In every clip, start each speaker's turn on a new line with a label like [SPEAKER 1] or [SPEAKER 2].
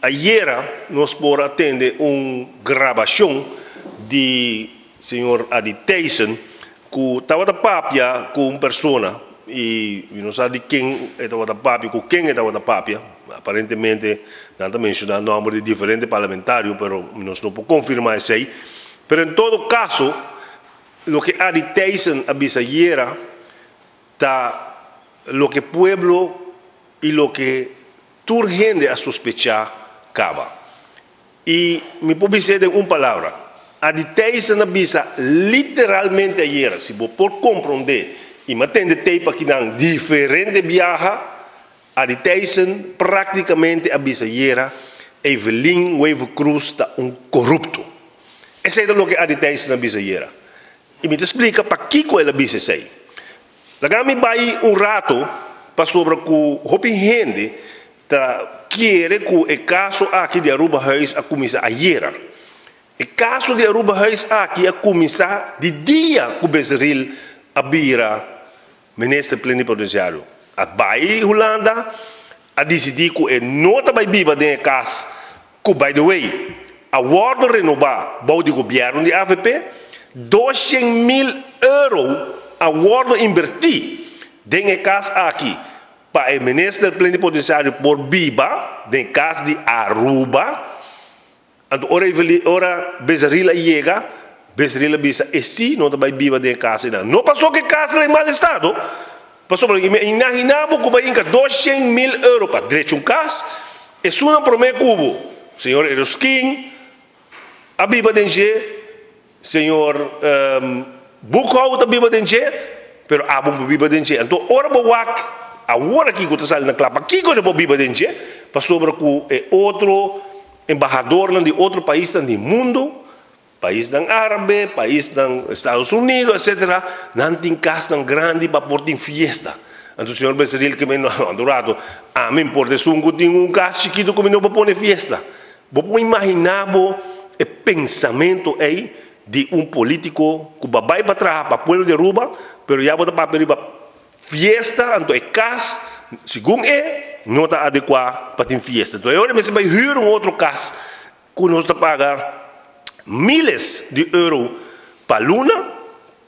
[SPEAKER 1] Ayera nos por a tende un grabacion di señor Adi Thijssen cu tabata papia cu un persona y mi no sa di ken e tabata papia, cu ken e tabata papia. Aparentemente nan ta menciona nomber di diferente parlamentario pero nos no por confirma esey. Pero en todo caso loke Adi Thijssen a bisa ayera ta loke pueblo y loke Tur hende a sospechá kaba. I mi por bis'é den un palabra, Adi Thijssen a bisa literalmente ayera, si bo por komprondé i mi a tende tape akinan diferente biaha, Adi Thijssen práktikamente a bisa ayera, Evelyn Wever-Croes ta un korupto. Esei ta loke Adi Thijssen a bisa ayera. I mi ta splika pakiko el a bisa esei. Laga mi bai un rato pasobra cu hopi hende ta kere cu e caso aki di Arubahuis a cuminsa ayera. E caso di Arubahuis aki a cuminsa di dia cu Becerril a bira minister plenipotenciario. A bai Hulanda, a dicidi cu e no ta bai biba den e cas cu by the way a wordo renoba bou di gobierno di avp, 200.000 euro a wordo inberti den e cas aki pa e minister plenipotenciario por biba den cas di Aruba. Anto ora ora Bezeril a yega, Bezeril a bisa e si no ta bay biba den e cas einan. No pasobra cu e cas ta den mal estado, pasobra imagina bo cu bay hinca 200.000 euro pa drecha un cas, Esunnan promé ku bo, señor Eroskin a biba den dje, señor Boekhoudt a biba den dje, pero abo no biba den dje. Anto ora bo wak awor aki ku ta sali na kla, pakiko no por biba den dje? Pasobra ku e otro embahadornan di otro paisnan di mundu, paisnan árabe, paisnan Estados Unidos, etcétera, nan tin kasnan grandi pa por tin fiesta. Anto señor Becerril ke mi no, anto rato, ami por ta esun ku tin un kas chikitu ku mi no por pone fiesta. Bo por imaginá bo e pensamentu ei di un polítiko ku ba bai pa traha pa pueblo di Aruba, pero ya bo ta papia riba fiesta, anto e kas, segun e, no ta adekuá pa tin fiesta. Anto e ora mester bai hür un otro kas Ku nos ta paga miles di euro pa luna,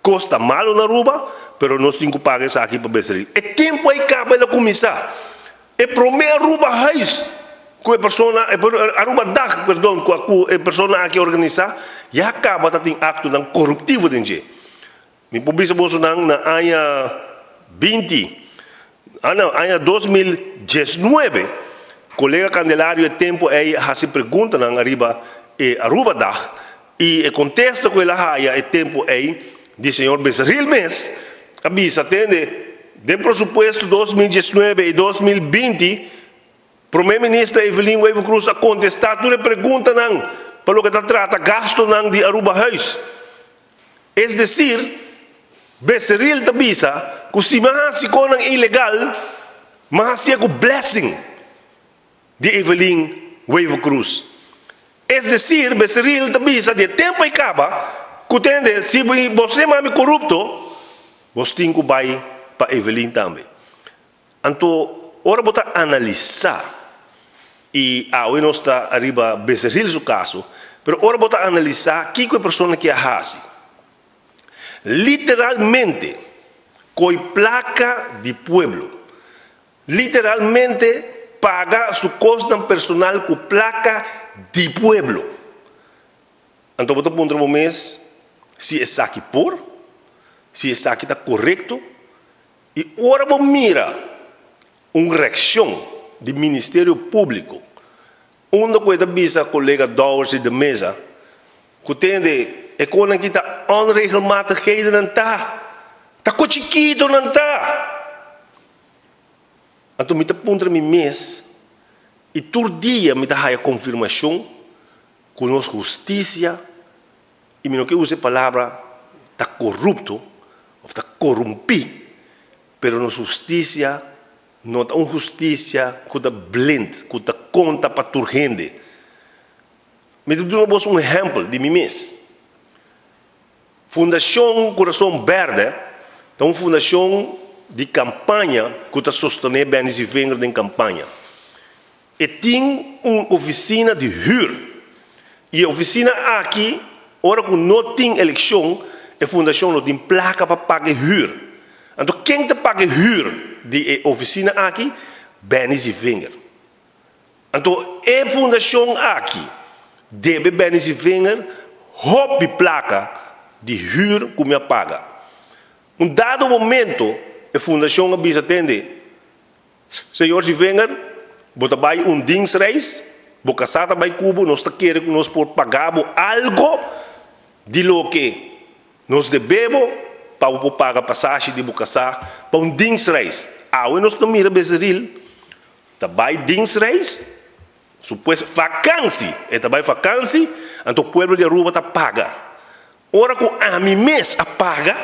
[SPEAKER 1] kos ta malu na Aruba, pero nos tin ku paga esaki pa Becerril. E tempu ei kaba el a kuminsá. E promé Aruba Huis ku e persona, Aruba Dag, perdon, ku e persona aki a organisá, ya kaba ta tin aktonan koruptivo den dje. Mi por bisa bosonan na aña binti, ah no, aña 2019, kolega Candelario e tempu ei a hasi preguntanan ariba e Arubadag i e kontesta ku el a haya e tempu ei di señor Becerril mes a bisa, tende, den presupuesto 2019 i 2020, Prome Minister Evelyn Wever-Croes a kontestá tur e preguntanan pa loke ta trata gastonan di Arubahuis. Es desir, Becerril ta bisa ku si mi a hasi konan ilegal, mi a hasié ku blessing di Evelyn Wever-Croes. Es desir, Becerril ta bisa di e tempu ei kaba ku tende si bos yama mi korupto, bos tin ku bai pa Evelyn tambe. Anto ora bo ta analisá, i awe nos ta ariba Becerril su kaso, pero ora bo ta analisá kiko e persona ki a hasi, literalmente koi plaka di pueblo, literalmente paga su kosnan personal ku plaka di pueblo. Anto bo ta puntra bo mes si esaki por, si esaki ta korekto. I ora bo mira un reakshon di Ministerio Públiko unda ku e ta bisa kolega Dowers i De Meza ku tende e konan ki ta onregelmatighedennan ta, ta ku chikitonan ta. Anto mi ta puntra mi mes i tur dia mi ta haya konfirmashon ku nos hustisia I mi no ke usa e palabra ta korupto òf ta korumpí, pero nos hustisia no ta un hustisia ku ta blind, ku ta konta pa tur hende. Mi ta duna bos un ehèmpel di mi mes. Fundashon Kurason Bèrdè ta un fundashon di kampaña ku ta sostené Benny Zievinger den kampaña. E tin un oficina di huur. Y e oficina aki, ora cu no tin eleccion, e fundacion no tin placa pa paga e huur. Anto ken ta paga e huur di e oficina aki? Benny Zievinger. Anto e fundacion aki debe Benny Zievinger hopi placa di huur cu mi a paga. Un dado momento e fundacion a bisa tende, Señor Zievinger, bo ta bai un dienstreis, bo casá ta bai cu bo, nos ta kere cu nos por paga bo algo di loke nos debe bo pa bo por paga pasashi di bo casá pa un dienstreis. Awe nos ta mira Becerril ta bai dienstreis, supues vakansi, e ta bai vakansi, anto pueblo di Aruba ta paga. Ora ku ami mes a paga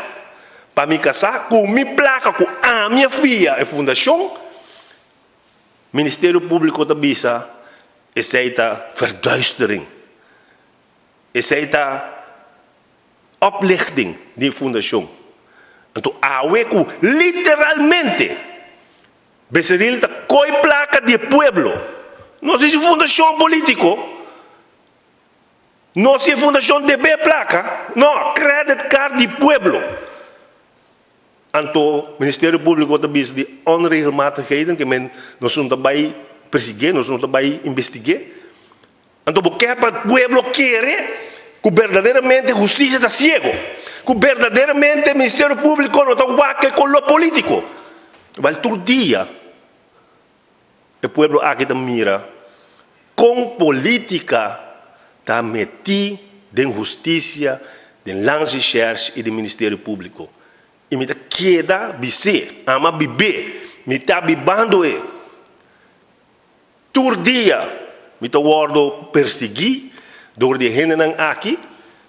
[SPEAKER 1] pa mi kasá ku mi plaka ku ami a fia e fundashon, Ministerio Públiko ta bisa esei ta verduistering, esei ta oplichting di e fundashon. Anto awe ku literalmente Becerril ta koi plaka di e pueblo, no si fundashon polítiko. No si e fundashon debe plaka, no, credit card di pueblo. Anto Ministerio Publico ta bisa di onregelmatigheden ke men nos no ta bai persiguié, nos no ta bai investigué. Anto bo ke pa pueblo kere ku berdaderamente hustisia ta siego, ku berdaderamente Ministerio Publico no ta wak e koló politico. Wèl tur dia E pueblo aki ta mira kon politica ta meti den husticia, den Landsrecherche y den Ministerio Publico. Y mi ta keda bis'é, ama bib'é, mi ta bibando e. Tur dia mi ta wordo persigui dor di e hendenan aki,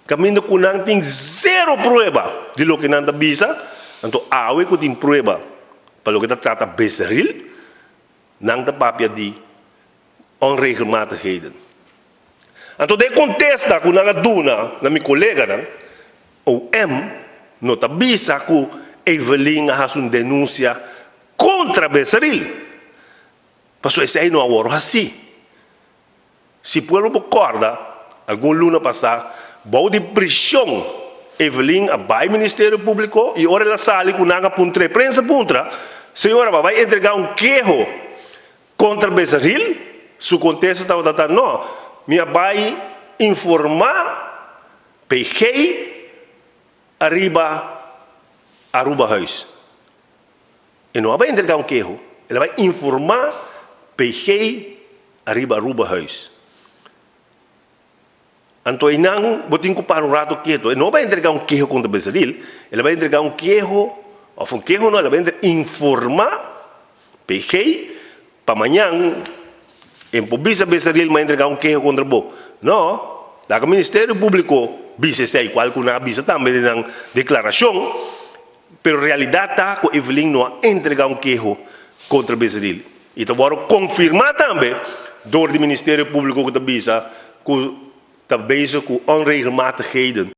[SPEAKER 1] kaminda ku nan tin zero prueba di loke nan ta bisa, anto awe ku tin prueba pa loke ta trata Becerril, Nan ta papia di onregelmatigheden. Anto den kontesta ku nan a duna na mi koleganan, OM no ta bisa ku Evelyn a hasi un denunsia kontra Becerril, pasobra esei no a wòrdu hasí. Si pueblo por kòrda, algun luna pasá, bou di prishon Evelyn a bai Ministerio Públiko i ora el a sali ku nan a puntr'é, prensa puntra, Señora, bo a bai entregá un keho kontra Becerril? Su kontesta tabata ta, No, mi a bai informá PG ariba Arubahuis. E no a bai entregá un keho, el a bai informá PG ariba Arubahuis. Anto einan bo tin ku para un rato keto. E no a bai entregá un keho kontra Becerril, el a bai entregá un keho, òf un keho no, el a bai informá PG pa mañan e por bisa Becerril m'a entregá un keho kontra bo. No, laga Ministerio Públiko bisa esei, kual ku nan a bisa tambe den nan deklarashon. Pero realidad ta cu Evelyn no a entrega un keho contra Becerril y ta worde confirma tambe door di Ministerio Publico cu ta bisa cu ta bezig cu onregelmatigheden.